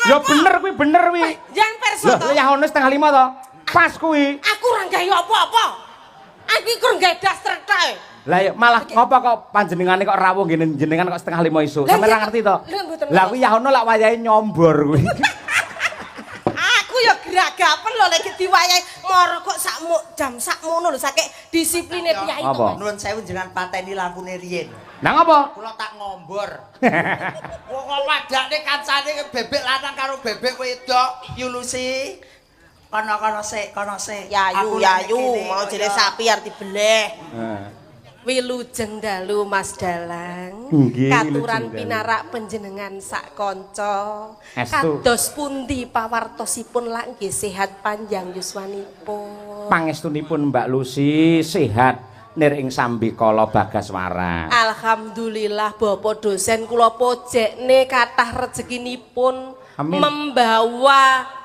Ya bener kuwi, bener kuwi. Jangan perso Lah, to. ya ono 4.30 to. Pas kuwi. Aku ora gawe apa-apa. Aku iki kurang gawe daster tok. E. Lah ya, malah ngopo kok panjenengane kok rawuh ngene jenengan kok 4.30 isuk? Lah, Sampe ora nggih, ngerti to? Lha, mboten Lah ngertos. kuwi ya ono lak wayahe nyombor kuwi. Aku ya gragapen lho lek diwayahi moro kok sakmu jam sakmono lho saking disipline piyai to. Apa? Mas. Nuwun sewu, jenengan pateni lampune riyin. Lah ngopo? Kula tak ngombor. Wong kok wadakne kancane bebek lanang karo bebek wedok, Yulusi. Kono-kono sik, kono sik. Yayu Aku lek yayu kene mau kaya- jere sapi arep dibeleh. Heeh. Wilujeng dalu, Mas Dalang. Nggih, Katuran wilujeng dalu. pinarak panjenengan sak kanca. Estu. Kados pundi pawartosipun, lak nggih sehat panjang yuswanipun? Pangestunipun Mbak Lucy sehat nir ing sambikala bagaswara. Alhamdulillah, Bapak dosen kula pojekne kathah rezekinipun. Amin. Membawa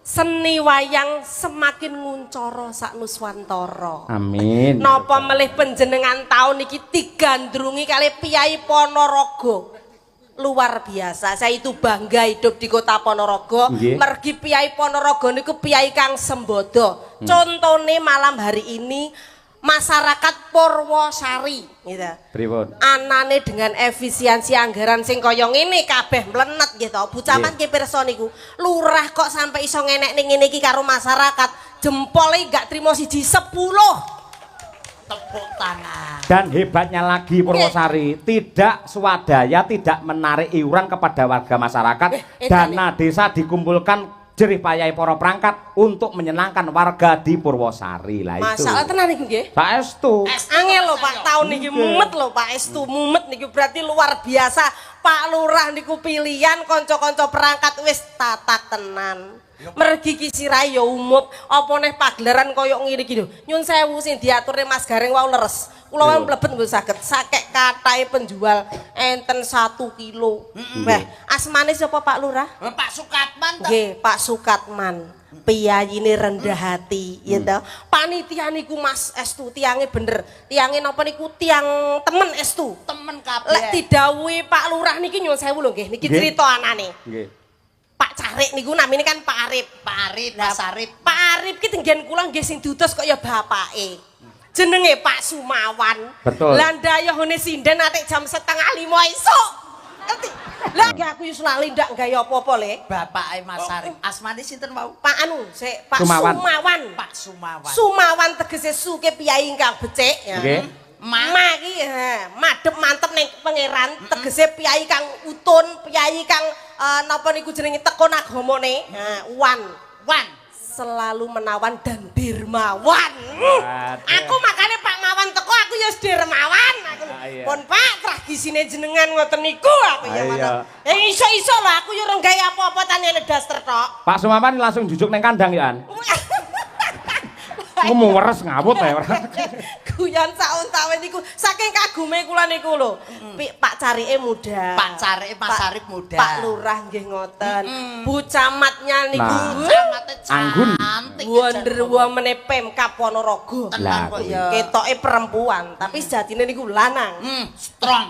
seni wayang semakin nguncoro sak nuswantara. Amin. Napa melih panjenengan taun iki digandrungi kali Piyai Ponorogo. Luar biasa. Saya itu bangga hidup di kota Ponorogo. Mergi Piyai Ponorogo niku piyai kang sembodo. Contone malam hari ini masyarakat Purwosari gitu. Pripun? Anane dengan efisiensi anggaran sing kaya ngene kabeh mlenet gitu. Bu Camat nggih pirsa niku. Lurah kok sampai iso ngenekne ngene iki karo masyarakat, jempole gak trimo siji 10. Tepuk tangan. Dan hebatnya lagi Purwosari, tidak swadaya, tidak menarik iuran kepada warga masyarakat. Dana desa dikumpulkan jerih payahe para perangkat untuk menyenangkan warga di Purwosari. Lah itu. Masalah tenan niku nggih. Saestu. Angel lho, Pak, tahun niki mumet lho, Pak, estu mumet niku berarti luar biasa. Pak Lurah niku pilihan kanca-kanca perangkat wis tatak tenan. Mergi ki sirahe ya umup, apa neh pagelaran koyo ngene iki lho. Nyun sewu, sing diaturne Mas Gareng wau leres. Kula wau mlebet mboten saged. Sakek kathahe penjual enten 1 kilo. Wah, asmane sapa Pak Lurah? Pak Sukatman to. Nggih, Pak Sukatman. Piyayine rendah hati, ya toh. Panitia niku, Mas, estu tiange bener. Tiange napa niku tiang temen estu. Temen kabeh. Lek didhawuhi Pak Lurah niki, nyuwun sewu lho nggih, niki crita anane. Pak Carik niku namine kan Pak Arif. Pak Arif, Mas Arif. Pak Arif ki tenggen kula nggih sing diutus kok ya bapake. Jenenge Pak Sumawan. Lah ndayuhane sinden atik jam 4.30 esuk. Ngerti? Lah aku yo lali ndak gawe apa-apa le. Bapake Mas Arif. Asmane sinten wau? Pak anu, sik, Pak Sumawan. Sumawan. Pak Sumawan. Sumawan tegese suke piyai ingkang becik ya. Ma. Ma ki ha, madhep mantep ning pangeran, tegese piyai kang utun, piyai kang napa niku jenenge tekun agamane. Ha, wan. Wan. Selalu menawan dan dermawan. Waduh. Aku makane Pak Mawan teko aku ya wis dermawan aku. Ah, iya. Pun Pak, tragisine jenengan ngoten niku aku ya Ah, iya. ngono. Eh, iso-iso lho aku ya ora gawe apa-apa tanene daster tok. Pak Sumawan langsung jujuk neng kandang ya an. Ngomong weres ngawut ya ora. Guyon saun-sawen niku saking kagume kula niku lho. Pak Carike muda. Pak Carike Mas Arif muda. Pak Lurah nggih ngoten. Bu Camatnya niku Nah. Camate Anggun. cantik. Wonder Woman Pemkab Ponorogo. Tenan Lah, kok kuwi. ya. Ketoke perempuan, tapi sejatine niku lanang. Strong.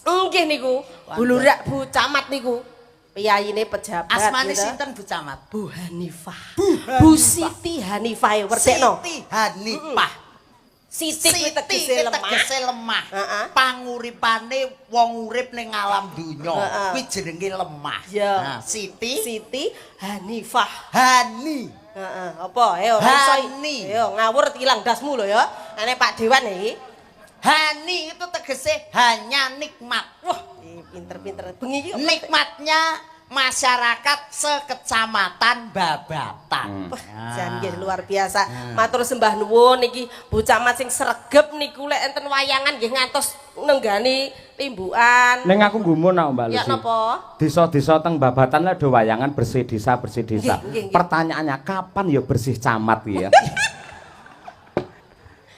Nggih niku. Bu Lurah, Bu Camat niku. Piyayine pejabat. Asmane gitu. sinten Bu Camat? Bu Hanifah. Bu Siti Hanifah ya, werdekno. Siti Hanifah. Siti kuwi Siti tegese kuwi lemah. tegese lemah. Panguripane wong urip ning alam donya kuwi jenenge lemah. Ya. Nah, Siti Siti Hanifah. Hani. Heeh, apa? Ayo ora iso. Hani. Ayo ngawur ilang dasmu lho ya. Ane Pak Dewan iki. Hani itu tegese hanya nikmat. Wah, pinter-pinter. Bengi iki kok Nikmatnya masyarakat sekecamatan Babatan. Wah, jan nggih luar biasa. Matur sembah nuwun iki Bu Camat sing sregep niku lek enten wayangan nggih ngantos nenggani limbukan. Ning aku gumun kok, Mbak Ya Lucy. napa? Desa-desa teng Babatan lek do wayangan bersih desa, bersih desa. Nggih, nggih, nggih. Pertanyaannya kapan ya bersih camat iki ya?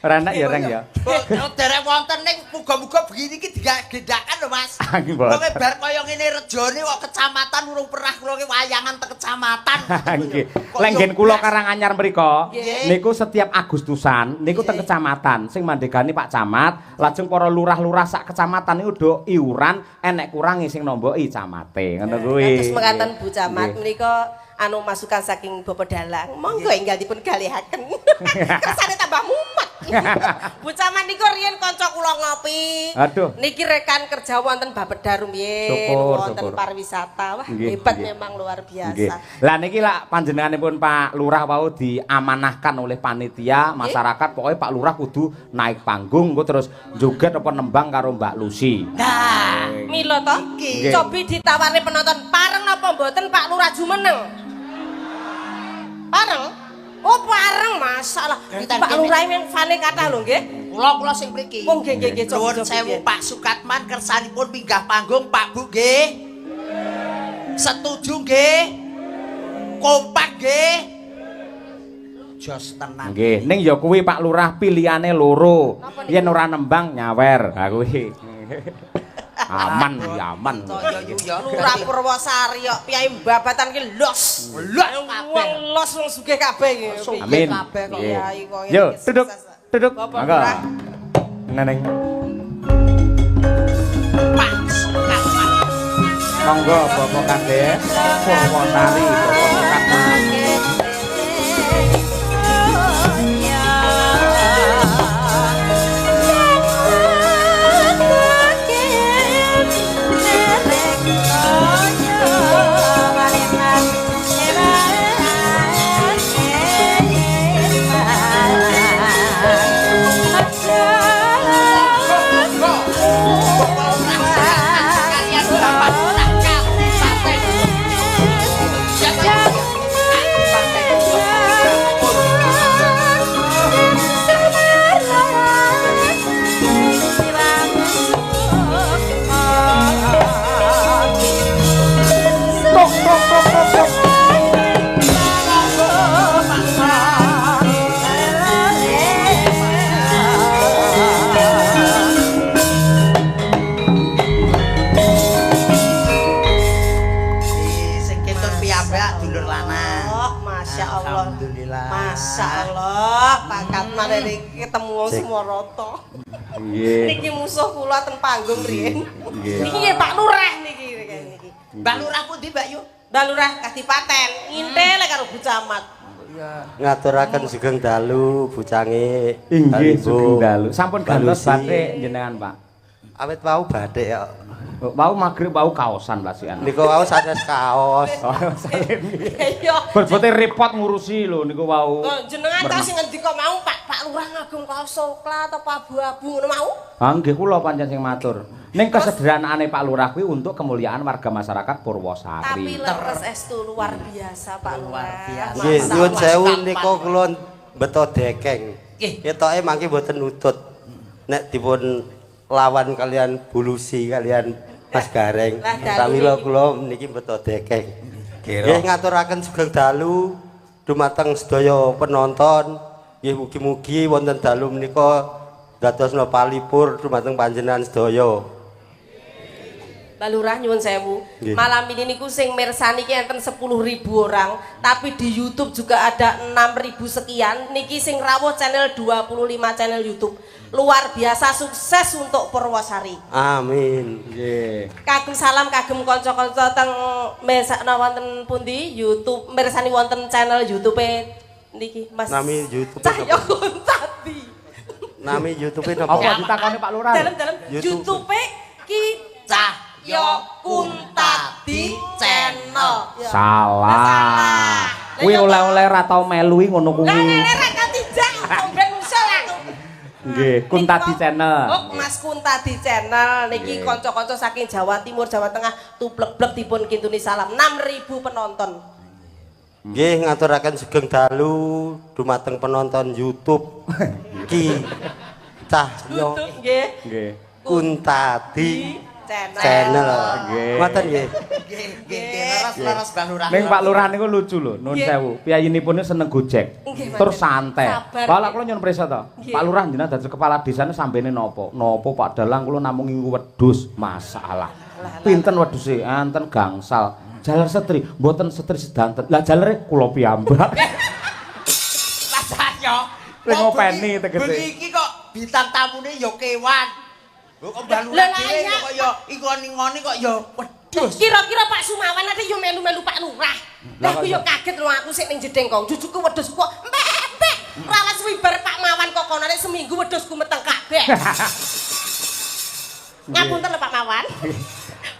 Ora enak ya, Reng ya. Kok derek wonten ning muga-muga begini iki digendakan lho, Mas. Nggih, mboten. Wong bar kaya ngene rejone kok kecamatan urung pernah kula ki wayangan teng kecamatan. Nggih. Lek nggen kula Karanganyar mriko, Nggih. niku setiap Agustusan niku teng kecamatan sing mandegani Pak Camat, lajeng para lurah-lurah sak kecamatan niku do iuran enek kurangi sing nomboki camate. Ngono kuwi. Terus mekaten Bu Camat Nggih. menika anu masukan saking Bapak Dalang. Monggo enggal dipun galihaken. Kersane tambah mumet. Bu Camat niku riyen kanca kula ngopi. Aduh. Niki rekan kerja wonten Bapeda rumiyin, Syukur, wonten syukur. pariwisata. Wah, Nggih, hebat nggih. memang luar Nggih. biasa. Lah niki lak panjenenganipun Pak Lurah wau diamanahkan oleh panitia masyarakat, pokoknya Pak Lurah kudu naik panggung engko terus joget apa nembang karo Mbak Lucy. Nah, Mila to? Nggih. Cobi ditawari penonton pareng napa mboten Pak Lurah jumeneng? Pareng? Oh, pareng masalah. Pak Lurah yang fane kathah lho nggih. Kula kula sing mriki. Oh nggih nggih nggih cobi Nuwun cobi, sewu nggih. Pak Sukatman kersanipun minggah panggung Pak Bu nggih. Setuju nggih? Kompak nggih? Jos tenan. Nggih, ning ya kuwi Pak Lurah pilihane loro. Napa niku? Yen ora nembang nyawer. Ha kuwi. Aman ya aman. Lurah Purwosari kok piyai babatan ki los. Los kabeh. Wong los wong sugih kabeh iki. Sugih. Amin. Kabeh kok. Nggih. Piyai kok ngene Yo, iki duduk, sukses. duduk. Bapak Monggo. Lurah. Neneng. Pak Sukatman. Monggo Bapak Kades Purwosari Bapak Sukatman. Monggo. Bapak Lurah Sukatman kalian Bapak Lurah Kabupaten. Ya, Kabupaten. Tok tok tok tok tok. Sing ketut piyambak dulur lanang. Oh, Masya Allah. Alhamdulillah. Masya Allah, Pak Katman ini ketemu wong Sumoroto. Nggih. Niki musuh kula ten panggung riyen. Nggih. Niki nggih Pak Lurah niki niki. Mbak Lurah pundi Mbak Yu? Mbak Lurah Kadipaten, ngintil karo Bu Camat. Ngaturaken sugeng dalu bucange. Inggih Ibu. sugeng dalu. Sampun gantos Balusi. batik jenengan, Pak. Awit wau batik ya. Oh, wau magrib wau kaosan pasian. Niku wau sanes kaos. Oh, salim. Iya. Berbote repot ngurusi lho niku wau. Oh, jenengan ta sing ngendika mau Pak Pak Lurah ngagem kaos coklat apa abu-abu ngono mau? Ah nggih kula pancen sing matur. Ning kesederhanaane Pak Lurah kuwi untuk kemuliaan warga masyarakat Tapi Purwosari. leres estu luar biasa Pak Lurah. Luar biasa. Nggih, Masya nyuwun Allah. sewu niku kula beto dekeng. Nggih. Ketoke mangke mboten nutut. Nek dipun lawan kalian Bulusi kalian Mas Gareng. Lah, dalu Pramila niki. kula niki beto dekeng. Nggih ngaturaken sugeng dalu dumateng sedaya penonton. Nggih mugi-mugi wonten dalu menika dadosna palipur dumateng panjenengan sedaya. Mbak Lurah nyuwun sewu. Nggih. Malam ini niku sing mirsani ki enten 10.000 orang, tapi di YouTube juga ada 6.000 sekian. Niki sing rawuh channel 25 channel YouTube. Luar biasa sukses untuk Purwosari. Amin. Nggih. Kagem salam kagem kanca-kanca teng mirsakna wonten pundi YouTube, mirsani wonten channel YouTube niki Mas. Nami YouTube Cahyo napa? Kuntadi. Nami YouTube napa? Apa ditakoni Pak Lurah? Dalem-dalem YouTube. YouTube ki Cahyo Kuntadi channel. Ya. Salah. Salah. Kuwi oleh-oleh ra tau melu ngono kuwi. Lah nek ra katijak ben usul aku. Nggih, Kuntadi Channel. Oh, Mas Kuntadi Channel niki Nggih. kanca-kanca saking Jawa Timur, Jawa Tengah tublek-blek dipun kintuni salam 6.000 penonton. Nggih ngaturaken sugeng dalu dumateng penonton YouTube Ki Cahyo YouTube nggih. Nggih. Kuntadi Channel. Channel. Nggih. Ngoten nggih. Nggih, nggih, nggih. Leres Mbah Lurah. Ning Pak Lurah niku lucu lho, nuwun sewu. Piyayinipun seneng Gojek. Terus santai. Pak kula nyuwun prisa to. Pak Lurah jenengan dados kepala desane sambene napa? Napa Pak Dalang kula namung ngingu wedhus. Masalah. Pinten wedhuse? Enten gangsal. Jaler setri, mboten setri sedanten. Lah jalere kula piyambak. Mas Aryo. Sing ngopeni tegese. Bengi iki kok bintang tamune ya kewan. Lho kok Mbah Lurah dhewe kok ya ingoni-ngoni kok ya wedhus. Kira-kira Pak Sumawan ate yo melu-melu Pak Lurah. Lah aku yo kaget lho aku sik ning jedeng kok. Jujuku wedhusku kok mbek-mbek. Ora suwi bar Pak Mawan kok konane seminggu wedhusku meteng kabeh. Ngapunten lho Pak Mawan.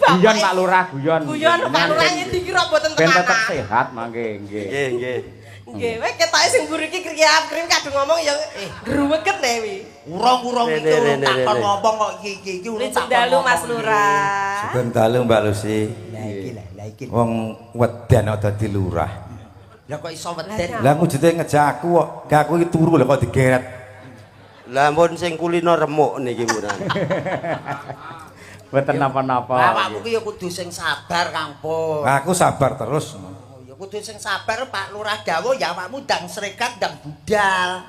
Guyon Pak Lurah, guyon. Guyon Pak Lurah dikira mboten Ben tenanan. tetep sehat mangke nggih. Nggih, nggih. Nggih, weh ketoke sing mburi iki kriap-krip kadung ngomong ya gruweket ne wi. Urung-urung iki urung takon ngomong kok iki iki urung takon. Dalu Mas Lurah. Sugeng dalu Mbak Lusi. Lah iki lah iki. Wong weden kok dadi lurah. Lah kok iso weden? Lah wujude ngejak aku kok, gak aku iki turu lho kok digeret. Lah ampun sing kulino remuk niki murah. Mboten napa-napa. Awakmu ki ya kudu sing sabar Kang Pur. Aku sabar terus. Ya kudu sing sabar Pak Lurah dawuh ya awakmu ndang srekat ndang budal.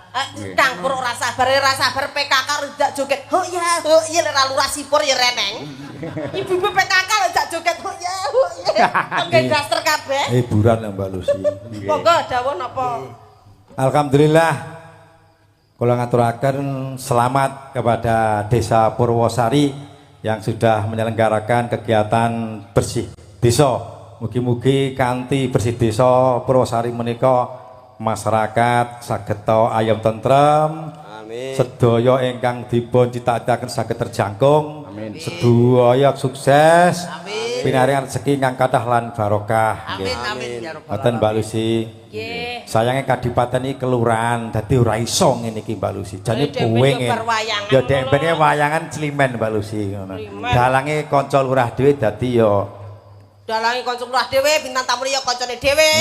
Kang Pur ora sabar, ora sabar PKK ora joget. Ho ya, ho ya ora lurah sipur ya reneng. Ibu-ibu PKK lho jak joget ho ya, ho ya. Oke daster kabeh. Hiburan Mbak Lusi. Monggo dawuh napa? Alhamdulillah kula ngaturaken selamat kepada Desa Purwosari yang sudah menyelenggarakan kegiatan bersih desa. Mugi-mugi kanthi bersih desa Purwosari menika masyarakat saged ayem tentrem. Amin. Sedaya ingkang dipun cita-citaken saged terjangkung. Amin. Sedaya sukses. Amin. Pinaringan rezeki ingkang kathah lan barokah. Amin amin ya rabbal Ngoten Mbak Lusi. Nggih. Sayange kadipaten iki kelurahan dadi ora iso ngene iki Mbak Lusi. Jane puwing. Ya dempene wayangan climen Mbak Lusi ngono. Dalange kanca lurah dhewe dadi ya dalange kanca lurah dhewe, bintang tamune ya kancane dhewe.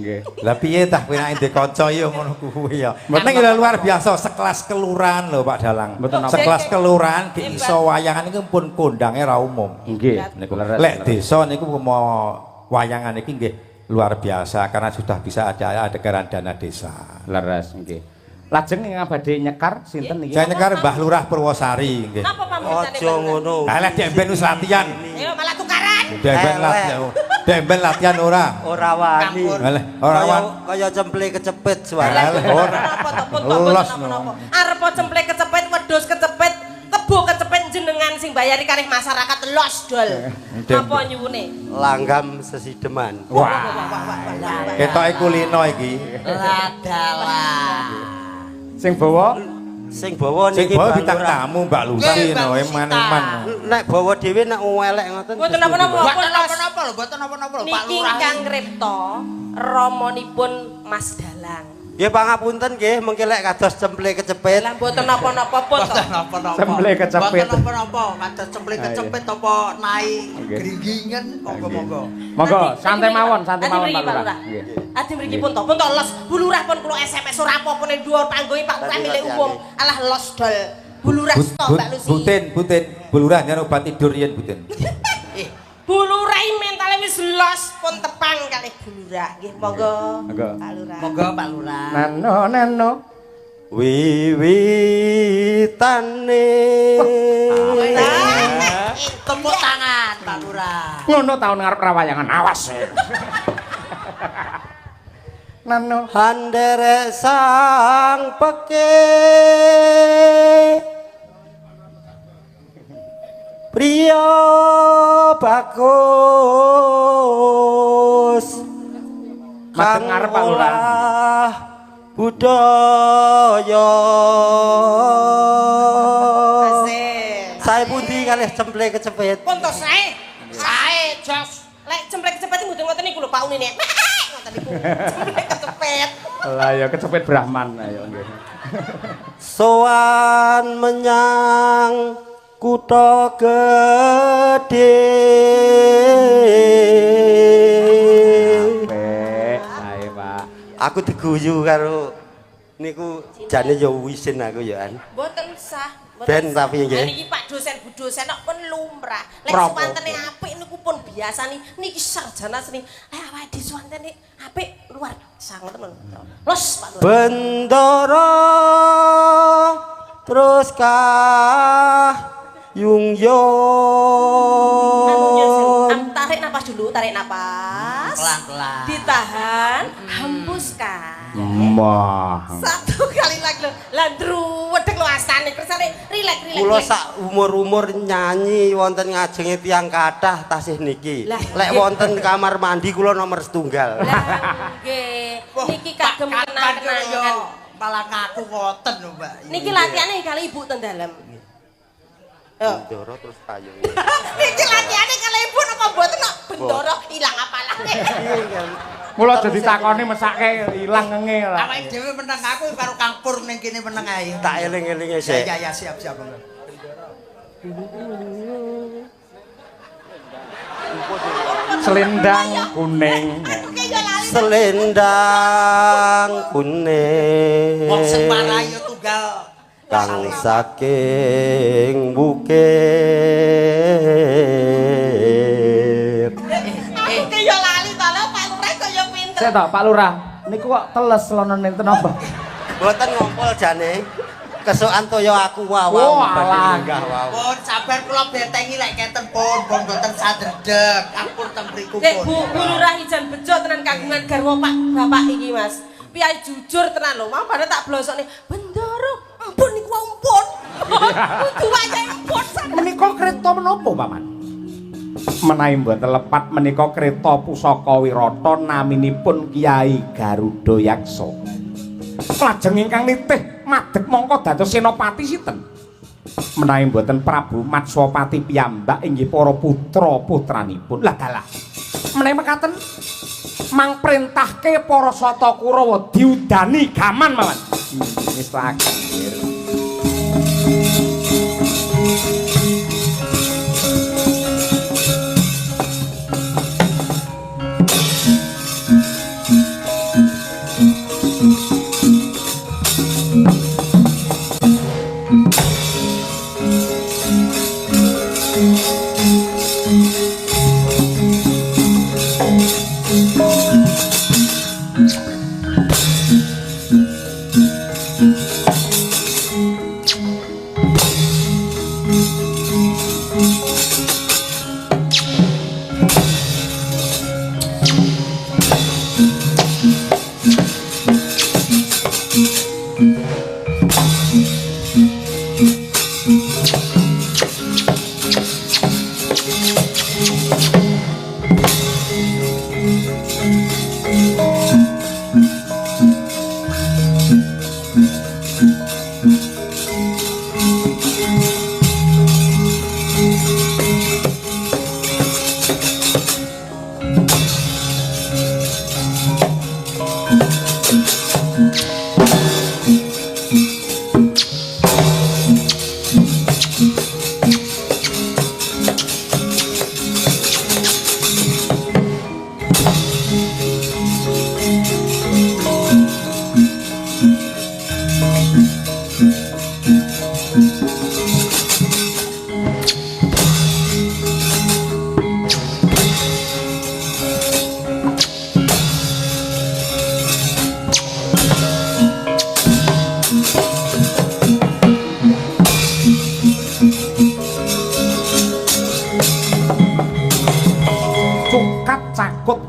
Nggih. Lah piye tah kowe nek ndek kanca ya ngono kuwi ya. Ning luar biasa sekelas kelurahan lho Pak Dalang. Sekelas kelurahan ki iso wayangan iki pun kondange ra umum. Nggih. Niku lek desa niku mau wayangan iki nggih luar biasa karena sudah bisa ada adegan dana desa. Leres nggih. Lajeng ingkang badhe nyekar sinten niki? Saya nyekar Mbah Lurah Purwosari nggih. Napa pamritane? Aja ngono. Lah lek demben wis latihan. Ayo malah tukaran. Demben latihan. Demben latihan ora. Ora wani. Alah ora wani. Kaya cemple kecepit suara. Ora. Napa to pun napa. Arep cemple kecepit, wedhus kecepit, kebo kecepit jenengan sing bayari kalih masyarakat los dol. Napa nyuwune? Langgam sesideman. Wah. Ketoke kulino iki. Ladalah. Sing bawa sing bawa niki bintang tamu Mbak Lusi no eman-eman. Nek bawa dhewe nek elek ngoten. Mboten napa-napa. Mboten napa-napa lho, mboten napa-napa lho Pak Niki Lurah. ingkang ngripta ramanipun Mas Dalang. Nggih pangapunten nggih mengki lek kados cemple kecepit. Lah mboten napa-napa pun to. Mboten napa-napa. Cemple kecepit. Mboten napa-napa, kados cemple kecepit apa naik gringgingen monggo-monggo. Monggo santai mawon, santai mawon Pak Lurah. Nggih. Adi mriki pun to, pun to los. Bu Lurah pun kula SMS ora apa-apa ning dhuwur panggonge Pak Lurah milik umum. Alah los dol. Bu Lurah to Mbak Lusi. Butin, butin. Bu Lurah nyen obat tidur yen butin. Bu Lurah mentale wis los pun tepang kalih Bu Lurah. Nggih monggo. Pak Lurah. Monggo Pak Lurah. Nano nano wiwitane. Tepuk tangan Pak Lurah. Ngono taun ngarep rawayangan awas. Nano handerek sang peke priya bagus madhep ngarep Pak Lurah budaya. Asik. Sae pundi kalih cemple kecepit? Pun to sae. Sae jos. Lek cemple kecepit mboten ngoten niku lho Pak Unine. Ngoten niku. Cemple kecepit. Lah ya kecepit Brahman ayo nggih. Sowan menyang kutha gedhe. Apik, sae Pak. Aku diguyu karo niku jane ya wisin aku ya an. Mboten sah. Ben tapi nggih. Niki Pak dosen Bu dosen kok pun lumrah. Lek suwantene apik niku pun biasa nih. Niki sarjana seni. Lek awake dhewe suwantene apik luar biasa ngoten lho. Los Pak Lurah. Bendoro terus kah yung yon. Tarik napas dulu, tarik napas. Pelan-pelan. Ditahan, hembuskan. Wah. Satu kali lagi lho. Lah ndruwedeg lho astane kersane rileks rileks. Kula sak umur-umur nyanyi wonten ngajenge tiyang kathah tasih niki. Lek wonten kamar mandi kula nomor setunggal. Lah nggih. Niki kagem kenang-kenangan. Malah ngaku ngoten lho, Mbak. Niki latihane kali ibu ten dalem. Bendoro terus payung. Niki latihane kali ibu napa mboten kok bendoro ilang apalane. Mula aja ditakoni mesake ilang ngenge lah. Awake dhewe meneng aku karo Kang Pur ning kene meneng ae. Tak eling-elinge sik. Ya ya siap siap. Selendang kuning. Selendang kuning. Wong sing marai tunggal kang saking bukit. Aku ki yo lali to lho Pak Lurah kok yo pinter. Sik to Pak Lurah, niku kok teles lono nenten apa? Mboten ngompol jane. Kesokan toya aku wawang badhe lenggah wau. Pun sabar kula betengi lek keten pun pun mboten sadredeg. Ampun teng mriku pun. Bu Lurah ijan bejo tenan kagungan garwa Pak Bapak iki Mas. Piye jujur tenan lho, mau padha tak blosokne. Bendoro ampun niku ampun. Kudu wayahe ampun. Menika kreta menapa, Paman? Menawi mboten lepat menika kreta pusaka wirata naminipun Kyai Garuda Yaksa. Lajeng ingkang nitih madeg mongko dados senopati sinten? Menawi mboten Prabu Matswapati piyambak inggih para putra-putranipun. Lah dalah. Menawi mekaten mang printahke para Sata Kurawa diudani gaman, Paman. Wis takdir.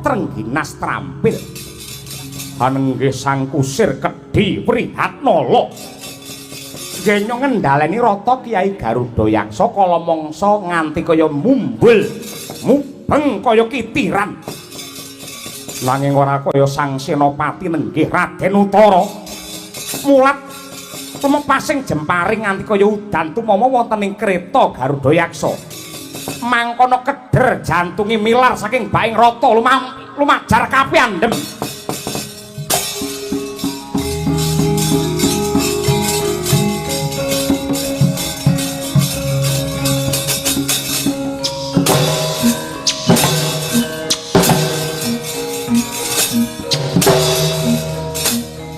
Trengginas trampil anenggih sang kusir kedhi Wrihatnala genyo ngendhaleni rata Kyai Garuda Yaksa kala mangsa nganti kaya mumbul mubeng kaya kitiran nanging ora kaya sang senopati nenggih Raden Utara mulat tumepasing jemparing nganti kaya udan tumama wonten ing kreta Garuda Yaksa mangkono keder jantunge milar saking baing rata lumajar kapiandhem.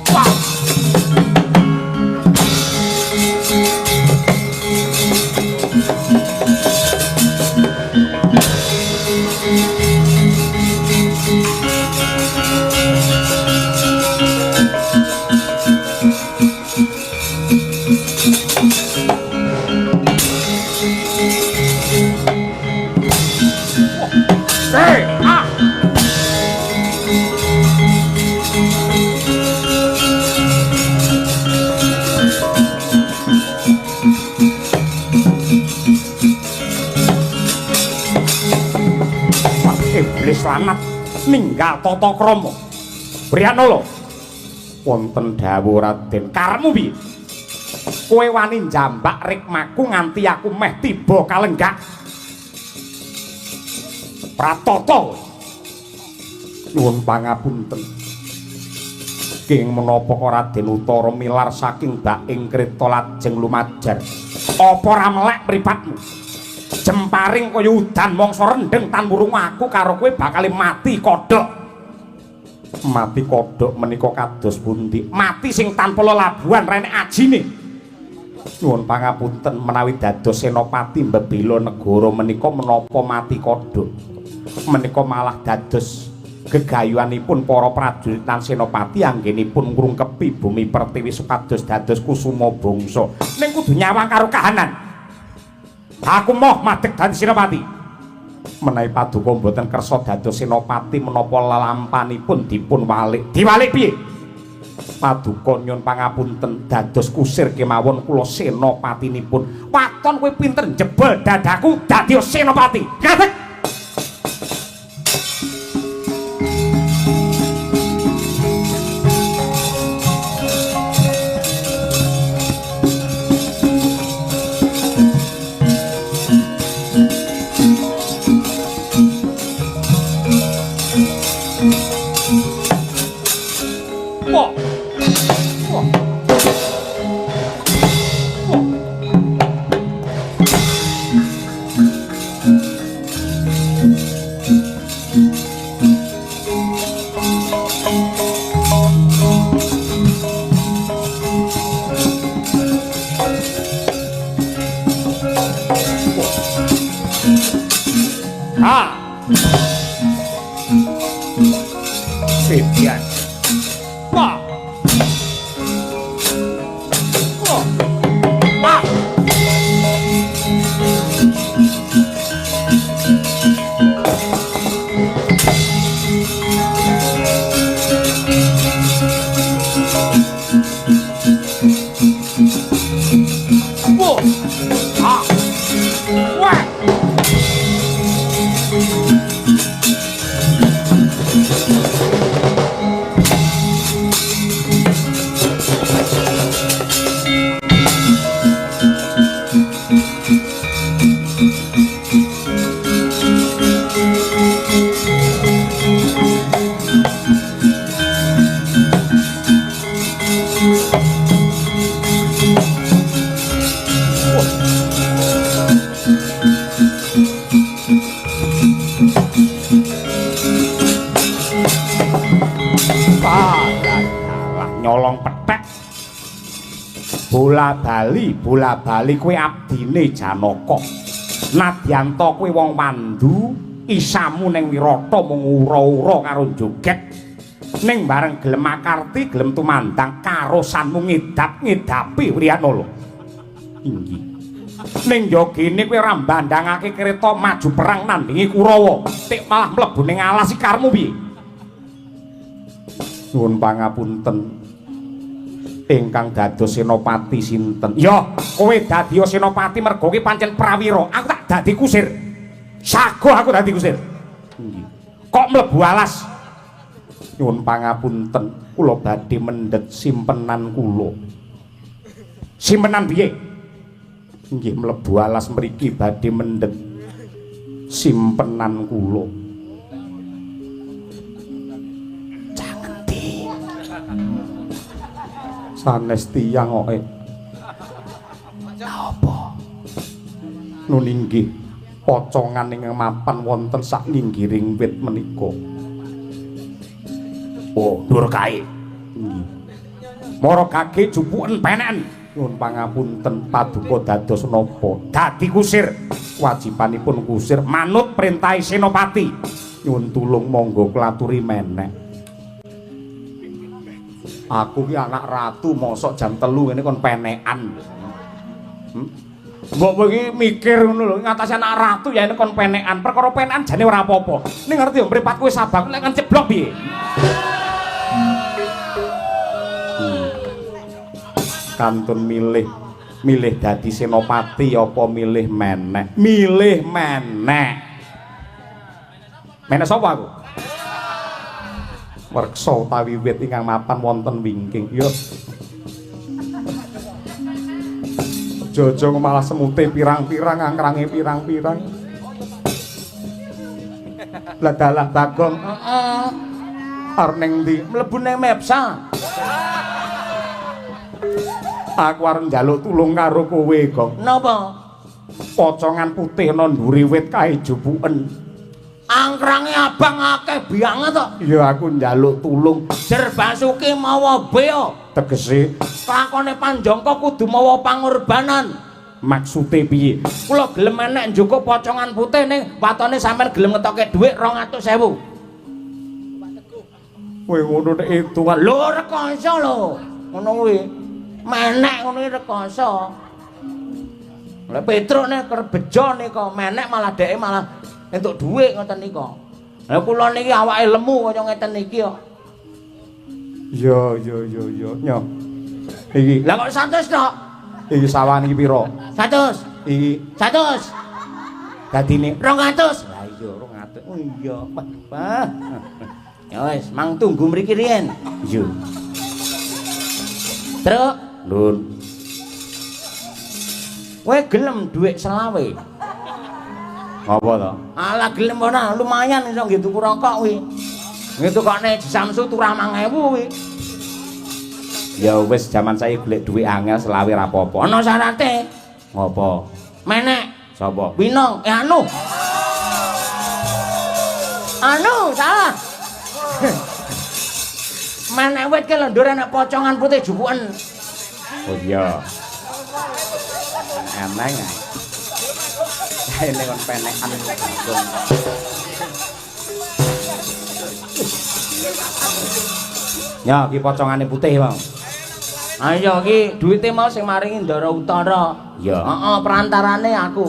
Wah. slanat ninggal tata krama. Wriyanala, wonten dawuh Raden, karepmu piye? Kowe wani njambak rikmaku nganti aku meh tiba kalenggak. Pratata. Nyuwun pangapunten. King menapa Raden Utara milar saking baing kreta lajeng lumajar. Apa ora melek mripatmu? Jemparing kaya udan mangsa rendheng tan wurung aku karo kowe bakal mati kodhok. Mati kodhok menika kados pundi? Mati sing tanpa lelabuhan rene ajine. Nyuwun pangapunten menawi dados senopati mbebela negara menika menapa mati kodhok. Menika malah dados gegayuhanipun para prajurit lan senopati anggenipun ngrungkepi bumi pertiwi supados dados kusuma bangsa. Ning kudu nyawang karo kahanan. Aku moh madeg dadi senopati. Menawi paduka mboten kersa dados senopati menapa lelampanipun dipun walik. Diwalik piye? Paduka nyuwun pangapunten dados kusir kemawon kula senopatinipun. Waton kowe pinter njebol dadaku dadi senopati. Ngadeg. Bola bali kowe abdine Janaka. Nadyanta kowe wong wandu, isamu ning wirata mung ura-ura karo joget. Ning bareng gelem makarti, gelem tumandang karosanmu ngidap-ngidapi Wriyanala. Inggih. Ning yogene kowe ora mbandangake kereta maju perang nandingi Kurawa, tik malah mlebu ning alas iki karepmu piye? Nyuwun pangapunten. Ingkang dados senopati sinten? Ya, kowe dadi senopati mergo ki pancen prawira. Aku tak dadi kusir. Sago aku dadi kusir. Inggih. Kok mlebu alas? Nyuwun pangapunten, kula badhe mendhet simpenan kula. Simpenan piye? Inggih, mlebu alas mriki badhe mendhet simpenan kula. Sanes tiyang kok. Lha apa? Nun inggih pocongan ing mapan wonten sak nginggiring wit menika. Oh, ndur kae. Inggih. Mara kage jupuken peneken. Nyuwun pangapunten paduka dados napa? Dadi kusir. Wajibanipun kusir manut perintahe senopati. Nyuwun tulung monggo kula aturi menek. Aku ki anak ratu mosok jam 3 ngene kon penekan. Mbok kowe iki mikir ngono lho, ngatasi anak ratu ya ini kon penekan. Perkara penekan jane ora apa-apa. Ning ngerti yo mripat kowe sabak nek kan ceblok piye? Kantun milih dadi senopati apa milih menek? Milih menek. Menek sapa aku? Reksa utawi wit ingkang mapan wonten wingking. Ya. Jojo malah semute pirang-pirang, angkrange pirang-pirang. Lah dalah Bagong. Heeh. Arep ning ndi? Mlebu ning Mepsa. Aku arep njaluk tulung karo kowe, Gong. Napa? Pocongan putih ana ndure wit kae jupuken. Angkrange abang akeh banget to. Ya aku njaluk tulung. Jer Basuki mawa beo. Tegese lakone Panjangka kudu mawa pangorbanan. Maksude piye? Kula gelem enek njukuk pocongan putih ning watone sampean gelem ngetoke dhuwit 200.000. Kowe ngono nek hitungan. Lho rekoso lho. Ngono kuwi. Menek ngono iki rekoso. Lah Petruk nek kerep bejo nika menek malah dheke malah entuk dhuwit ngoten nika. Lah kula niki awake lemu kaya ngeten iki kok. Iya iya iya iya nyo. Iki. Lah kok 100 tok? Iki sawan iki pira? 100. Iki 100. Dadine 200. Lah iya 200. Oh iya. Wah. Ya wis, mang tunggu mriki riyen. Iya. Truk, Nun. Kowe gelem dhuwit selawe? Ngapa to? Alah gelem ora, lumayan iso nggih tuku rokok kuwi. Nggih tukokne Samsu turah 5000 kuwi. Ya wis jaman saiki golek dhuwit angel selawe ra apa-apa. Ana syarate. Ngopo? Menek. Sapa? Winong. Anu. Anu, salah. Menek wit ki lho ndur enek pocongan putih jupuken. Oh iya. Eneng ae. Ini kon penekan Bagong. Ya iki pocongane putih mau. Ayo iki duwite mau sing maringi Ndara Utara. Iya. Heeh, perantarane aku.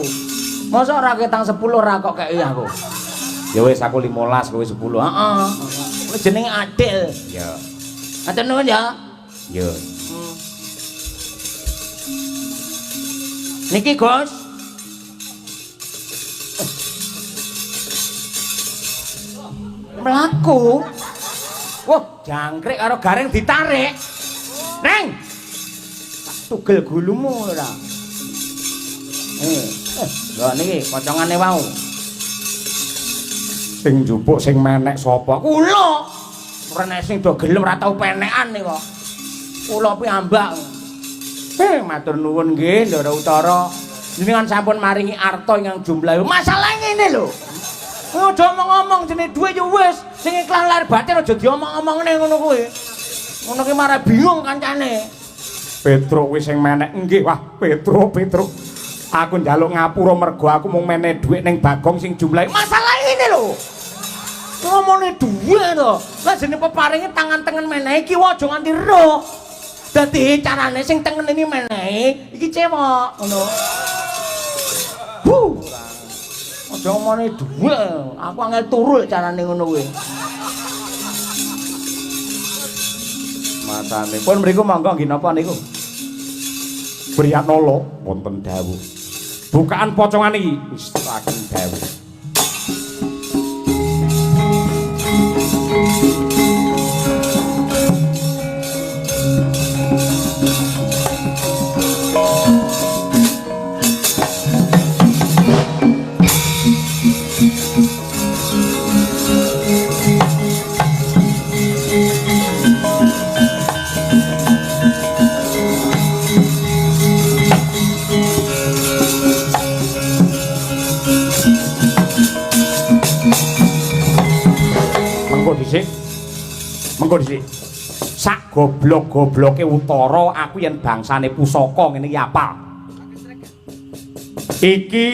Mosok ora ketang 10 ora kok kei aku. Ya wis aku 15 kowe 10. Heeh. Kuwi jenenge adil. Iya. Matur nuwun ya. Iya. Niki, Gus. Mlaku. Wah, jangkrik karo gareng ditarik. Neng. Tugel gulumu ora. Lho niki pocongane wau. Sing njupuk sing menek sapa? Kula. Ora nek sing do gelem ora tau penekan nika. Kula piyambak. Matur nuwun nggih Ndara Utara. Jenengan sampun maringi arta ingkang jumlahe. Masalah ngene lho. Aja omong-omong jenenge dhuwit ya wis, sing ikhlas lahir batin aja diomong-omongne ngono kuwi. Ngono ki marah bingung kancane. Petruk kuwi sing menek nggih. Wah, Petruk, Petruk. Aku njaluk ngapura mergo aku mung menek dhuwit ning Bagong sing jumlahe. Masalah ngene lho. Ngomongne dhuwit to. Lah jenenge peparinge tangan tengen menehi ki aja nganti roh. Dadi carane sing tengen ini menehi iki cewek ngono. Bu. Aja omone dhuwit, aku angel turu carane ngono kuwi. Matane. Pun mriku monggo nggih napa niku? Briyatnala wonten dawuh. Bukaan pocongan iki wis dawuh. Mengko dhisik. Sak goblok-gobloke Utara aku yen bangsane pusaka ngene iki apal. Iki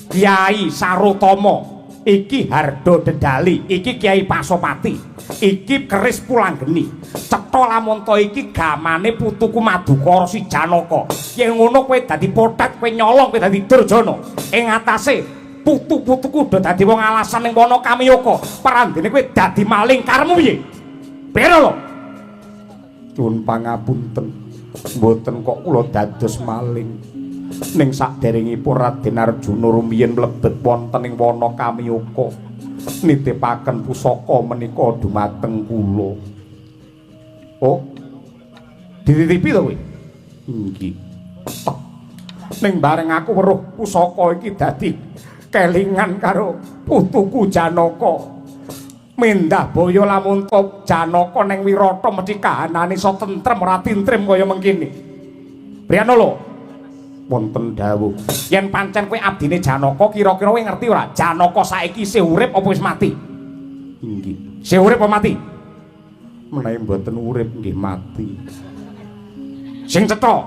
Kyai Sarotama, iki Hardo Dedali, iki Kyai Pasopati, iki Keris Pulanggeni. Cetha Lamonta iki gamane putuku Madukara si Janaka. Yen ngono kowe dadi potet, kowe nyolong, kowe dadi durjana. Ing atase putu-putuku do dadi wong alasan ning wana Kamiyaka. Prandene kowe dadi maling karepmu piye? Bero lho. Nyuwun pangapunten. Mboten kok kula dados maling. Ning saderengipun Raden Arjuna rumiyin mlebet wonten ing wana Kamiyaka. Nitipaken pusaka menika dumateng kula. Oh. Dititipi to kowe? Inggih. Ning bareng aku weruh pusaka iki dadi kelingan karo putuku Janaka. Mendah boyo lamun to Janaka ning Wirata mesti kahanane iso tentrem ora tintrim kaya mengkini. Priyanala? Wonten dawuh. Yen pancen kowe abdine Janaka, kira-kira kowe ngerti ora? Janaka saiki isih urip apa wis mati? Inggih. Isih urip apa mati? Menawi mboten urip nggih mati. Sing cetha.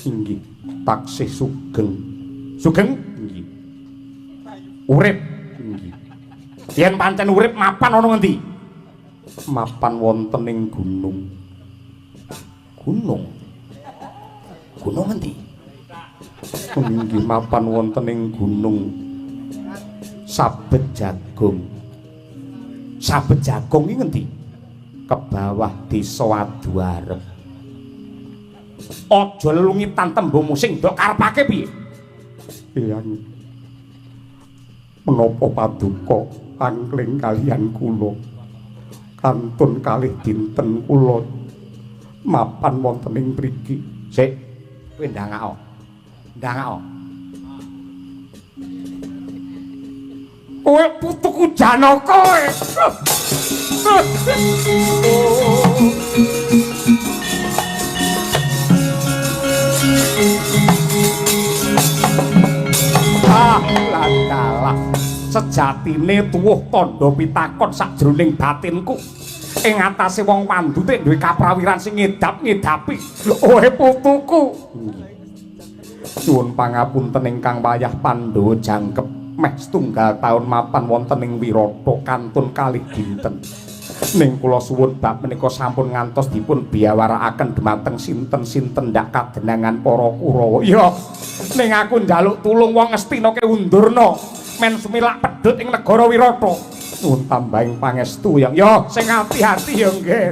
Inggih, taksih sugeng. Sugeng? Inggih. Urip? Inggih. Yen pancen urip mapan ana ngendi? Mapan wonten ing gunung. Gunung. Gunung ngendi? Inggih, mapan wonten ing gunung Sabet Jagung. Sabet Jagung iki ngendi? Ke bawah desa Aduarep. Aja lelungitan tembungmu sing ndok karepake piye? Eyang, menapa paduka angling kaliyan kula? Kantun kalih dinten kula mapan wonten ing mriki. Sik, kowe ndangakok. Ndangakok. Kowe putuku Janaka kowe. Ah, ladalah sejatine tuwuh tandha pitakon sakjroning batinku. Ing atase wong pandute duwe kaprawiran sing ngedap-ngedapi. Ohe putuku. Nyuwun pangapunten ingkang wayah Pandhawa jangkep meh setunggal taun mapan wonten ing Wirata kantun kalih dinten. Ning kula suwun bab menika sampun ngantos dipun biyawarakaken dumateng sinten-sinten ndak kadenangan para Kurawa. Ya, ning aku njaluk tulung wong Ngastina ke undurna men sumilak pedhut ing negara Wirata. Nyuwun tambahing pangestu yang ya sing ati-ati ya nggih.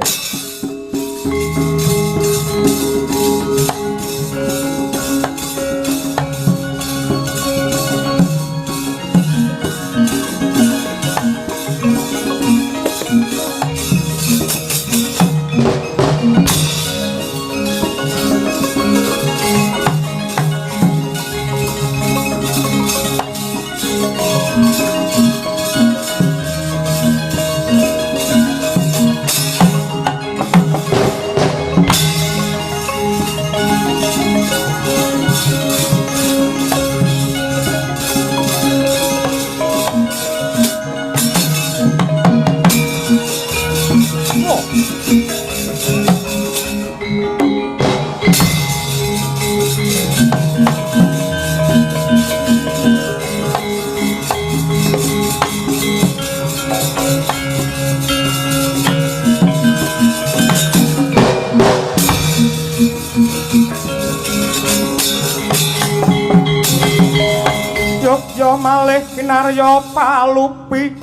Malih kinarya palupi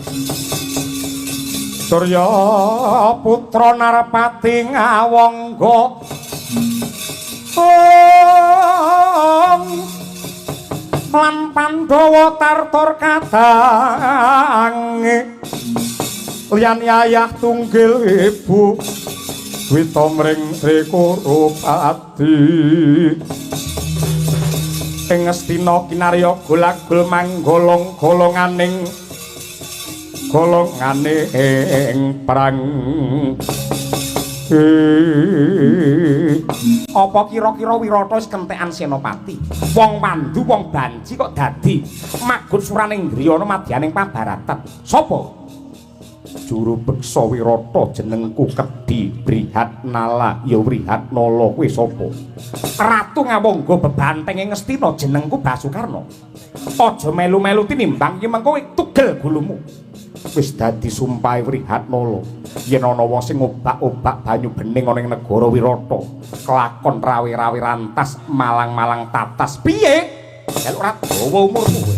Surya putra Narpati ngawangga lan Pandhawa tartur kadange liyan yayah tunggil ibu wita mring Sri Kurupati. Ing Ngastina kinarya golagol manggolong golonganing golongane ing perang. Apa kira-kira Wirata wis kentekan senopati? Wong Pandu, wong Banci kok dadi magut suraning Driyana madyaning pabaratan. Sapa? Juru beksa Wirata jenengku Kedhi Brihatnala ya Wrihatnala kuwi sapa? Ratu Ngawangga bebantenge Ngastina jenengku Basukarna. Aja melu-melu tinimbang iki mengko tugel gulumu. Wis dadi sumpahe Wrihatnala yen ana wong sing ngobak-obak banyu bening ana ing negara Wirata, kelakon rawe-rawe rantas malang-malang tatas. Piye? Jaluk ora dawa umurmu kowe.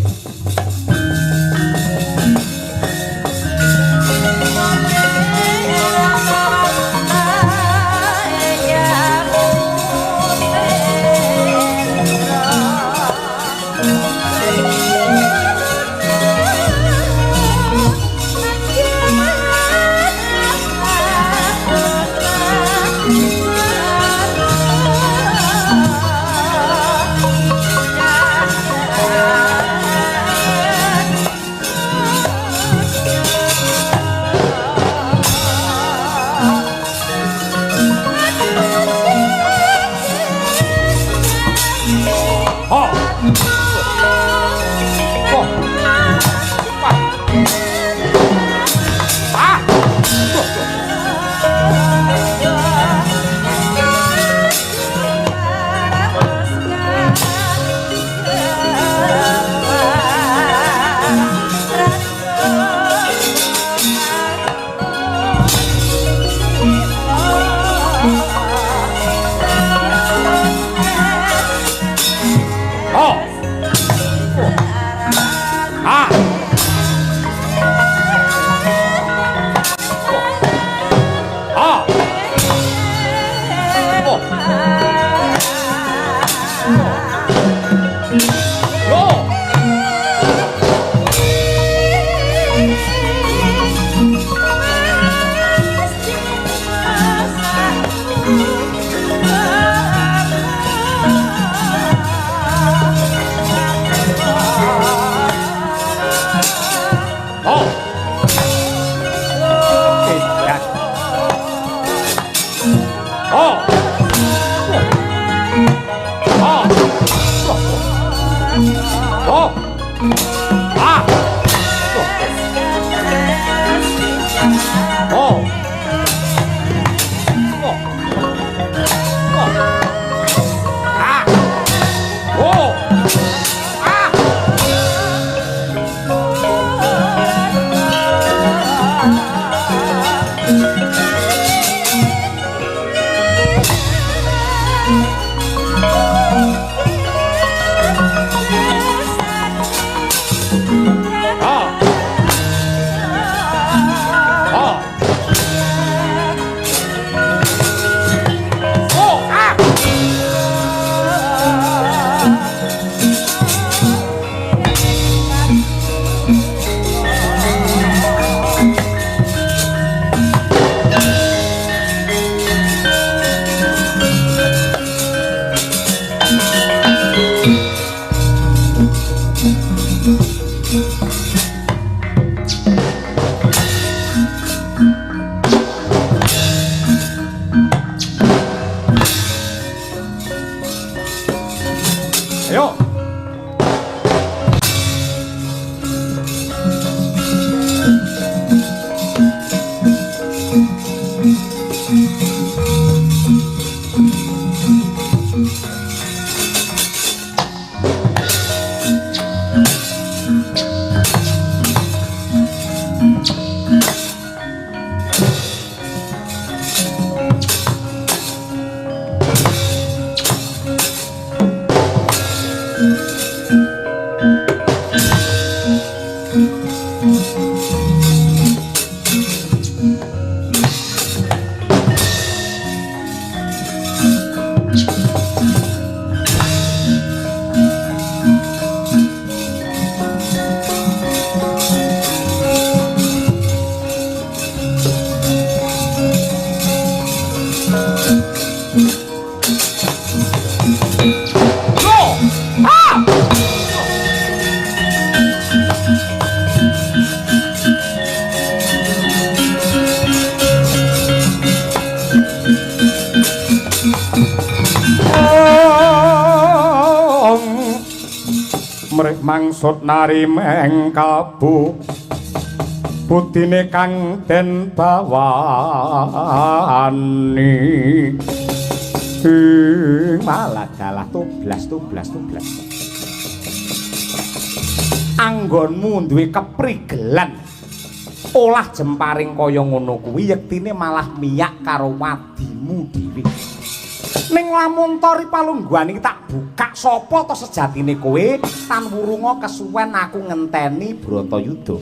Oh. Oh. Oh. Ah. Oh. Ah. Oh. Oh. Oh. Ah. Ayo. Go. Ah. Mrih mangsud nari meng kalbu budine kang den bawani malah dalah tublas tublas tublas anggonmu duwe keprigelan olah jemparing kaya ngono kuwi yektine malah miyak karo wadimu dhewe. Ning lamun tori palungguhan iki tak buka sapa to sejatine kowe tan wurunga kesuwen aku ngenteni Bratayuda.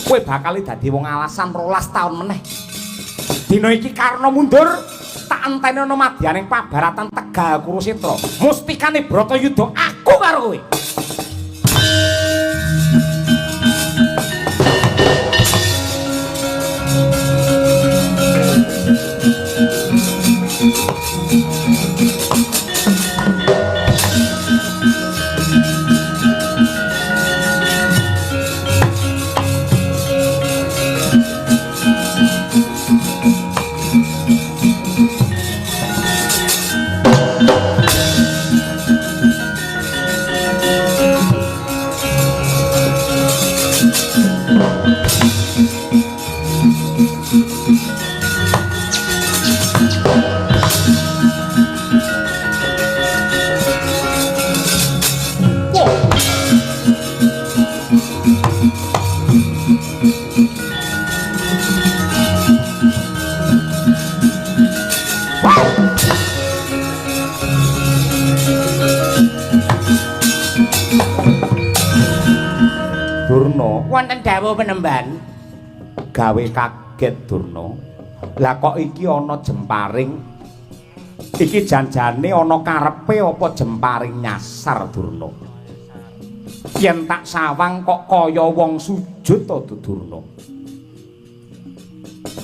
Kowe bakal dadi wong alasan 12 taun meneh. Dina iki Karna mundur tak enteni ana madyaning pabaratan Tegal Kurusetra. Mustikane Bratayuda aku karo kowe. Durna, Wonten dawuh penemban. Gawe kaget Durna. Lah kok iki ana jemparing? Iki janjane ana karepe apa jemparing nyasar Durna? Yen tak sawang kok kaya wong sujud to Durna.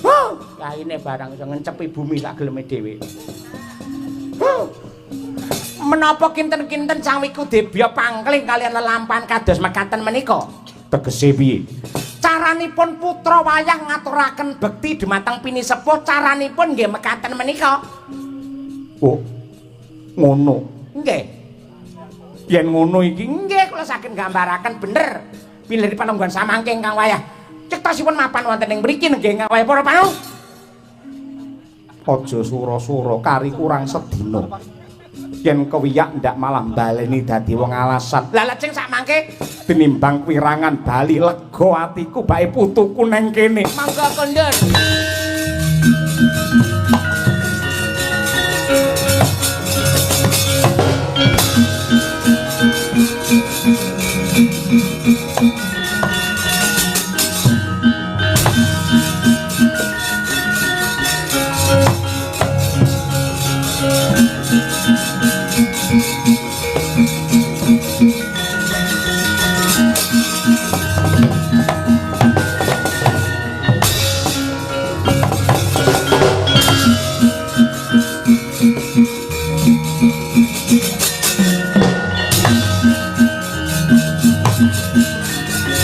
Huh, kaine barang iso ngencepi bumi sak geleme dhewe. Huh. Menapa kinten-kinten Sang Wikudebya pangkling kalian lelampahan kados mekaten menika? Tegese piye? Caranipun putra wayang ngaturaken bekti dumateng pinisepuh caranipun nggih mekaten menika. Oh. Ngono. Nggih. Yen ngono iki nggih kula saged nggambaraken bener. Pilih palungguhan samangke ingkang wayah. Cektosipun mapan wonten ing mriki nenggih ngawahi para panu. Aja sura-sura kari kurang sedina. Yen kewiyak ndak malah baleni dadi wong alasan. Lah lajeng sak mangke tinimbang wirangan bali lega atiku bae putuku neng kene. Mangga kondur.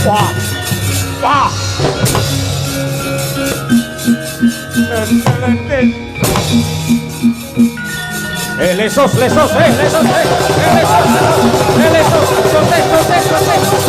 Wah. Wah. Lesos, lesos, lesos, lesos, lesos, lesos, lesos.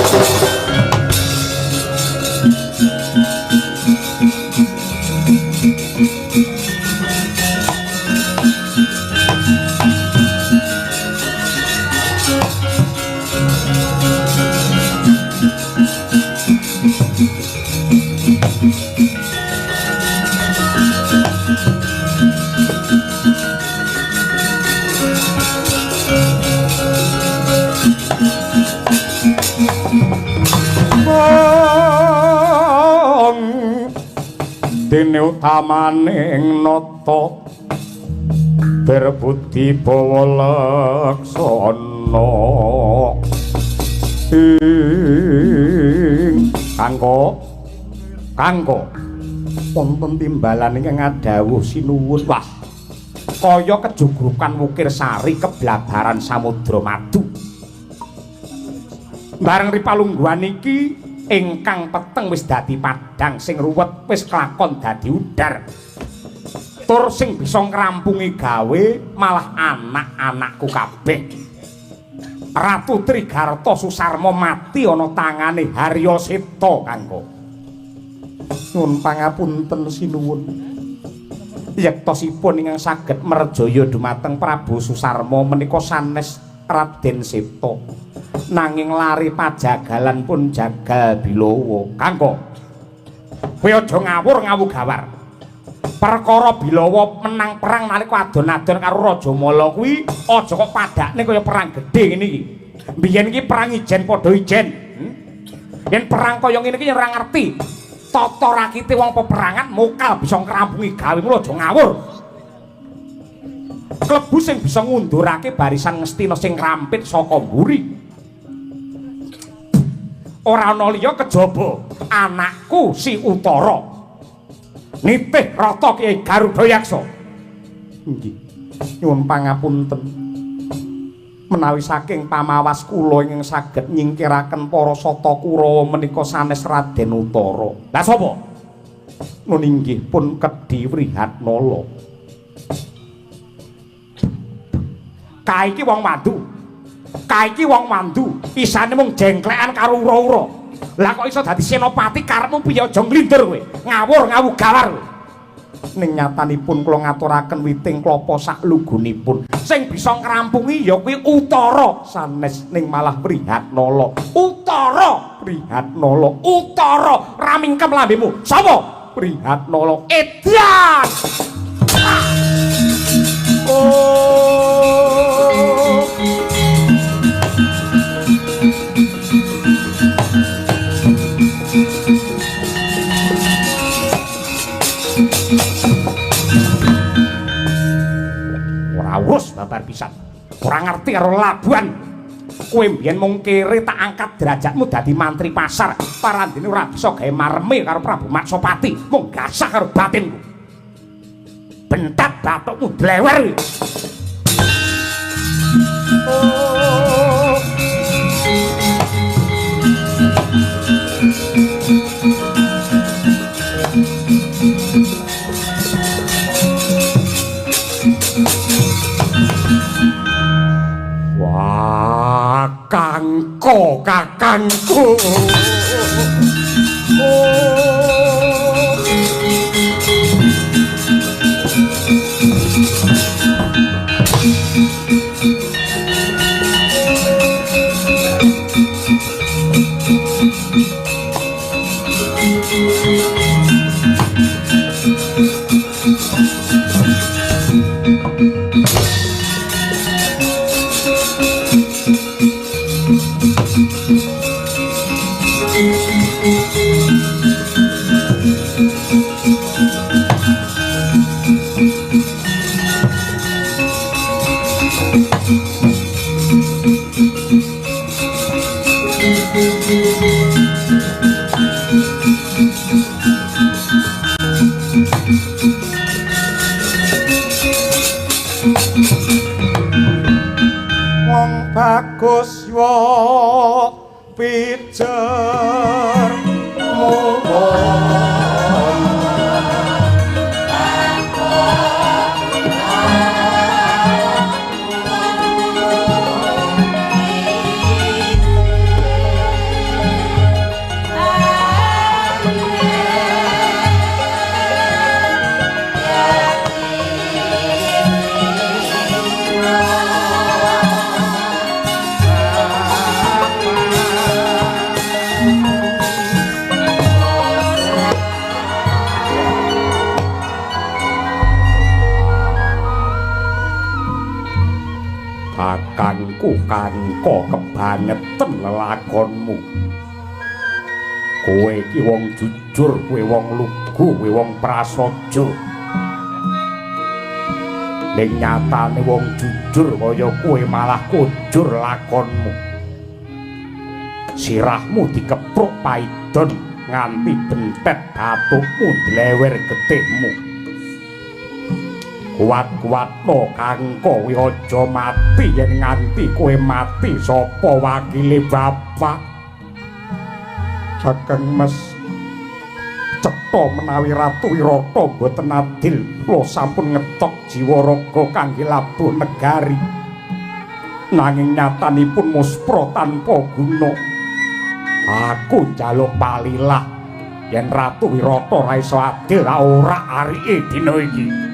Dene utamaning nata berbudi bawa laksana ing kangko kangko wonten timbalan ingkang ngadhawuh sinuwun. Wah, kaya kejugrukan wukir sari keblabaran samudra madu. Bareng ripalungguhan iki ingkang peteng wis dadi padhang, sing ruwet wis klakon dadi udar. Tur sing bisa ngrampungi gawe malah anak-anakku kabeh. Ratu Trigarta Susarma mati ana tangane Harya Seta kanggo. Nyuwun pangapunten sinuwun. Yektosipun ingkang saged merjaya dumateng Prabu Susarma menika sanes Raden Seta. Nanging lari pajagalan pun jagal Bilawa. Kanggo, kowe aja ngawur ngawu gawar. Perkara Bilawa menang perang nalika adon-adon karo Raja Mala kuwi aja kok padakne kaya perang gedhe ngene iki. Biyen iki perang ijen padha ijen. Yen perang kaya ngene iki ora ngerti. Tata rakite wong peperangan mokal bisa ngrampungi gawe, mula aja ngawur. Klebu sing bisa ngundurake barisan Ngastina sing rampit saka mburi. Ora ana liya kejaba anakku si Utara nitih rata Kyai Garuda Yaksa. Nggih, nyuwun pangapunten menawi saking pamawas kula ingkang saged nyingkiraken para sata Kurawa menika sanes Raden Utara. Lah sapa? Nun inggih pun Kedhi Wrihatnala. Kae iki wong mandu. Kae iki wong mandu, isane mung jengklekan karo ura-ura. Lah kok iso dadi senopati karepmu piye? Aja nglindur kowe. Ngawur ngawu gawar kowe. Ning nyatanipun kula ngaturaken witing klapa sak lugunipun. Sing bisa ngrampungi ya kuwi Utara, sanes ning malah Wrihatnala. Utara, Wrihatnala, Utara, ramingkem lambemu. Sapa? Wrihatnala. Edan. Oh. Ora urus babar pisan. Ora ngerti karo labuan. Kowe mbiyen mung kere tak angkat derajatmu dadi mantri pasar. Parandene ora bisa gawe mareme karo Prabu Matsopati. Mung gasah karo batinku. Bentat bathukmu dlewer. Oh. Wah, kangko kakangku. Oh. Wong bagus yo pijer muwon. Kakangku kangko kebangetan lelakonmu. Kowe iki wong jujur, kowe wong lugu, kowe wong prasaja. Ning nyatane wong jujur kaya kowe malah kujur lakonmu. Sirahmu dikepruk paidon nganti bentet batukmu ndlewer getihmu. Kuat-kuatno kangko kowe aja mati, yen nganti kowe mati sapa wakile bapak? Sakeng mes cetha menawi Ratu Wirata mboten adil, kula sampun ngetok jiwa raga kangge labuh negari. Nanging nyatanipun muspra tanpa guna. Aku njaluk palilah yen Ratu Wirata ora iso adil, ora arike dina iki.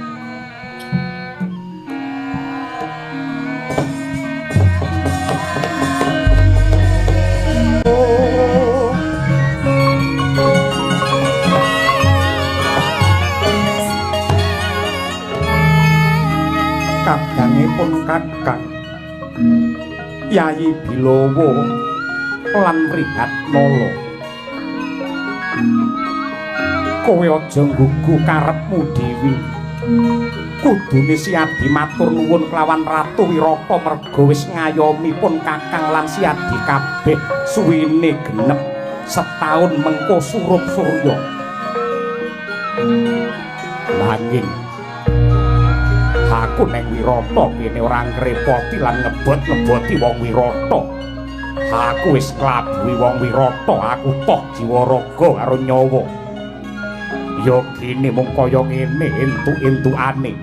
Kadangipun Kakang Yayi Bilowo lan Wrihatnala, kowe aja nggugu karepmu dhewe. Kudune Siadi matur nuwun kelawan Ratu Wirata merga wis ngayomi pun Kakang lan Siadi kabeh suwine genep setahun mengko surup surya. Nanging aku neng Wirata kene ora ngrepoti lan ngebot-ngeboti wong Wirata. Aku wis nglabuhi wong Wirata, aku toh jiwa raga karo nyawa. Ya kene mung kaya ngene entuk-entukane.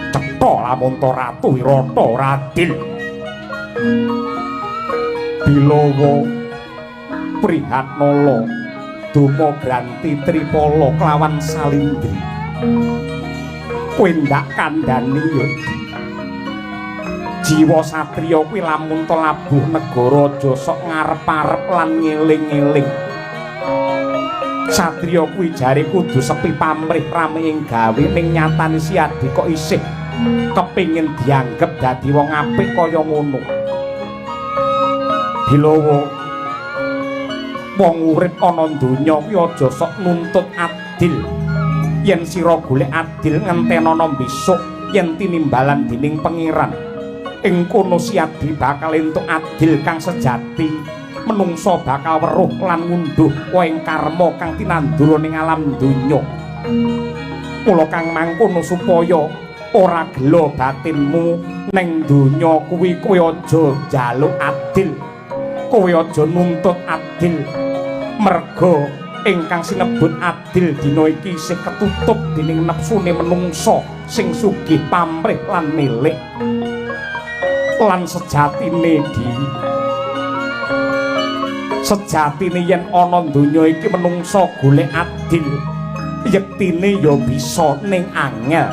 Cetha lamun ta Ratu Wirata ora adil. Bilowo Prihatnala Duma Granti Tripala kelawan Salindri. Kowe ndak kandhani ya. Jiwa satriya kuwi lamun ta labuh negara aja sok ngarep-arep lan ngeling-eling. Satriya kuwi jare kudu sepi pamrih rame ing gawe, ning nyatane Siadi kok isih kepingin dianggep dadi wong apik kaya ngono. Bilowo, wong urip ana donya kuwi aja sok nuntut adil. Yen sira golek adil ngentenono besok yen tinimbalan dening Pengiran. Ing kono Siadi bakal entuk adil kang sejati. Menungsa bakal weruh lan ngunduh ing karma kang tinandur ning alam donya. Mula kang mangkono supaya ora gelo batinmu ning donya kuwi, kowe aja njaluk adil. Kowe aja nuntut adil. Merga ingkang sinebut adil dina iki isih ketutup dening nepsune menungsa sing sugih pamrih lan milik. Lan sejatine di sejatine yen ana donya iki menungsa golek adil, yektine ya bisa ning angel.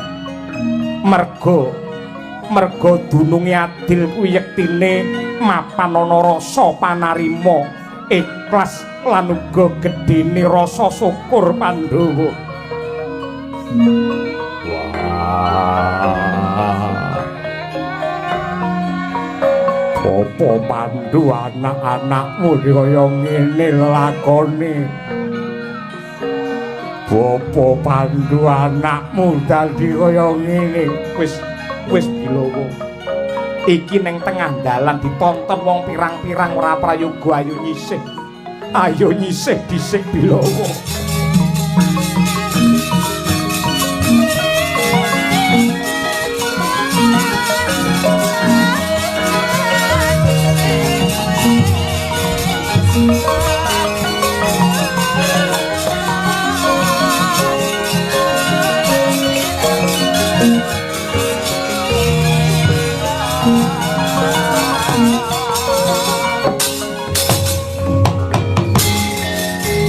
Merga merga dununge adil kuwi yektine mapan ana rasa panarima, ikhlas lan uga gedene rasa syukur Pandhawa. Wah. Apa Pandu anak-anakmu kaya ngene lakone? Bapa Pandu anakmu dadi kaya ngene. Wis wis Bilawa. Iki ning tengah dalan ditonton wong pirang-pirang ora prayoga, ayo nyisih. Ayo nyisih dhisik Bilawa.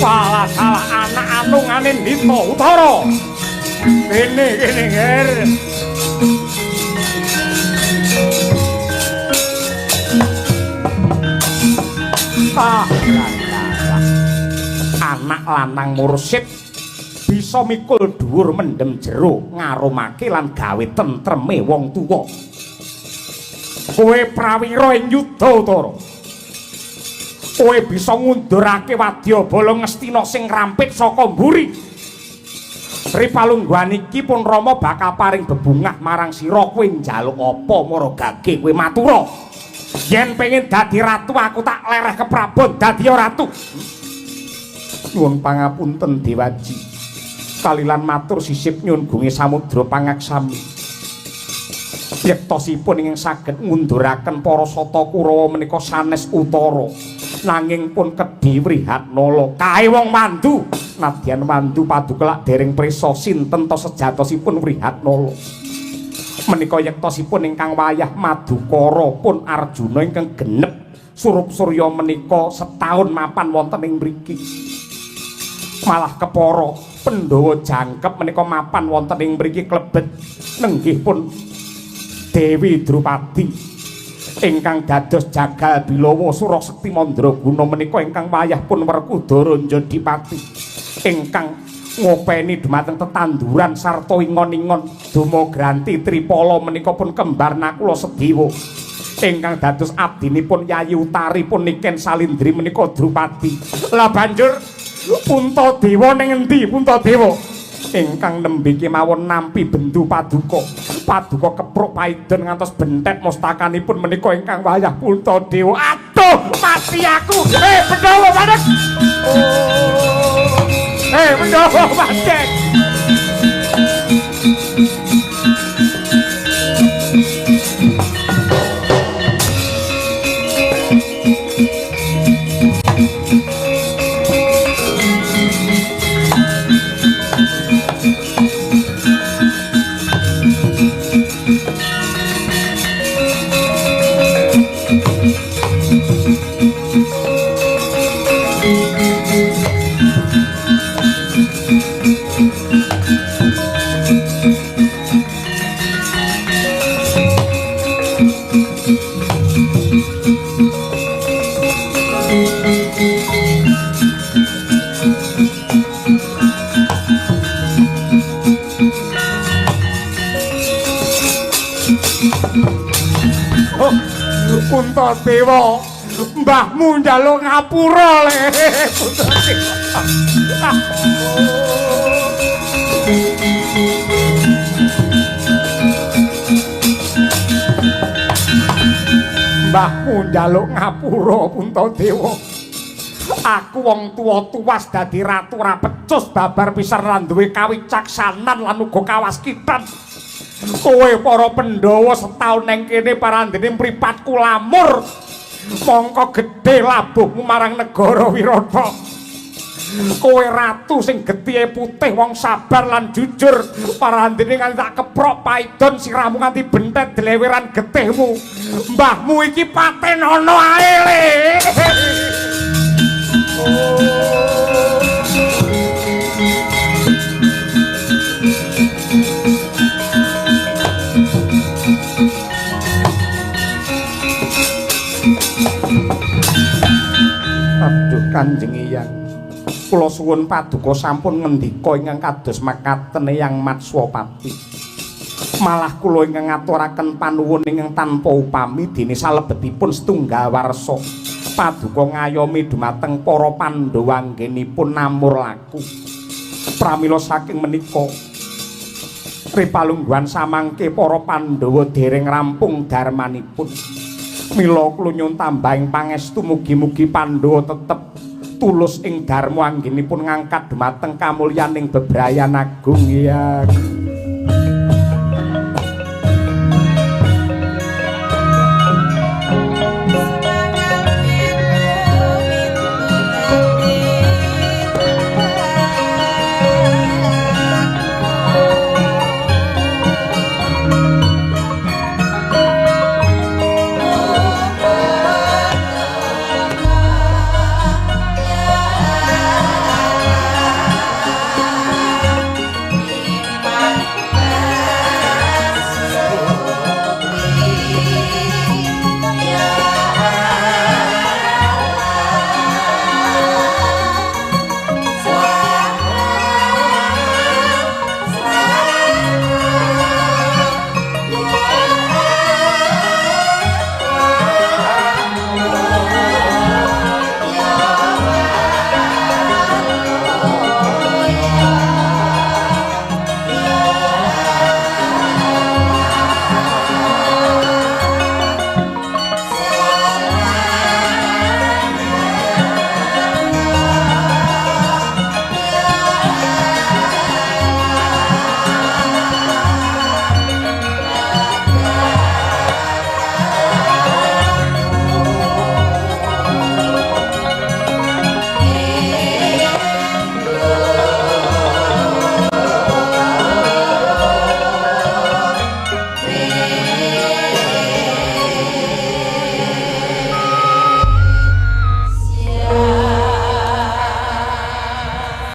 Salah salah anak anungane Nita Utara. Kene kene nger. Ah, anak lanang mursyid bisa mikul dhuwur mendem jero ngaromake lan gawe tentreme wong tuwa. Kowe prawira ing yuda Utara. Kowe bisa ngundurake wadyabala Ngastina sing rampit saka mburi. Ripalungguhan iki pun Rama bakal paring bebungah marang sira. Kowe njaluk apa mara gage kowe matura. Yen pengen dadi ratu aku tak lereh keprabon dadi ratu. Nyuwun pangapunten Dewaji. Kalilan matur sisip nyun gunge samudra pangaksami. Yektosipun ingkang saged ngunduraken para sata Kurawa menika sanes Utara. Nanging pun kedhi Wrihatnala. Kae wong Wandu. Nadyan Wandu paduka lak dereng prisa sinten ta sejatosipun Wrihatnala. Menika yektosipun ingkang wayah madukara pun Arjuna ingkang genep surup surya menika setahun mapan wonten ing mriki. Malah kepara Pandhawa jangkep menika mapan wonten ing mriki klebet nenggih pun Dewi Drupadi ingkang dados jagal Bilawa Surasekti Mandraguna menika ingkang wayah pun Werkudara Njodipati ingkang ngopeni dumateng tetanduran sarta ingon-ingon dumagranti Tripala menika pun kembar Nakula Sedewa ingkang dados abdinipun Yayi Utari pun Niken Salindri menika Drupadi. Lah banjur Puntadewa ning endi Puntadewa? Ingkang nembe kemawon nampi bendu paduka. Paduka kepruk paidon ngantos bentet mustakanipun menika ingkang wayah Puntadewa. Aduh, mati aku. Pandhawa mandek. Pandhawa mandek. Puntadewa, mbahmu njaluk ngapura le. Puntadewa. Mbahmu njaluk ngapura Puntadewa. Aku wong tuwa tuwas dadi ratu ora pecus babar pisan lan duwe kawicaksanan lan uga kawaskitan. Kowe para Pandhawa setaun nang kene parandene mripatku lamur. Mongko gedhe labuhmu marang negara Wirata. Kowe ratu sing getihe putih wong sabar lan jujur, parandene nganti tak keprok paidon sirahmu nganti bentet dleweran getihmu. Mbahmu iki patenono ae le. Aduh Kanjeng Eyang, kula suwun paduka sampun ngendika ingkang kados makaten Eyang Matswapati. Malah kula ingkang ngaturaken panuwun ingkang tanpa upami dene salebetipun setunggal warsa. Paduka ngayomi dumateng para Pandhawa anggenipun namur laku. Pramila saking menika ripalungguhan samangke para Pandhawa dereng rampung darmanipun. Mila kula nyuwun tambahing pangestu mugi-mugi Pandhawa tetep tulus ing dharma anggenipun ngangkat dumateng kamulyaning bebrayan agung ya.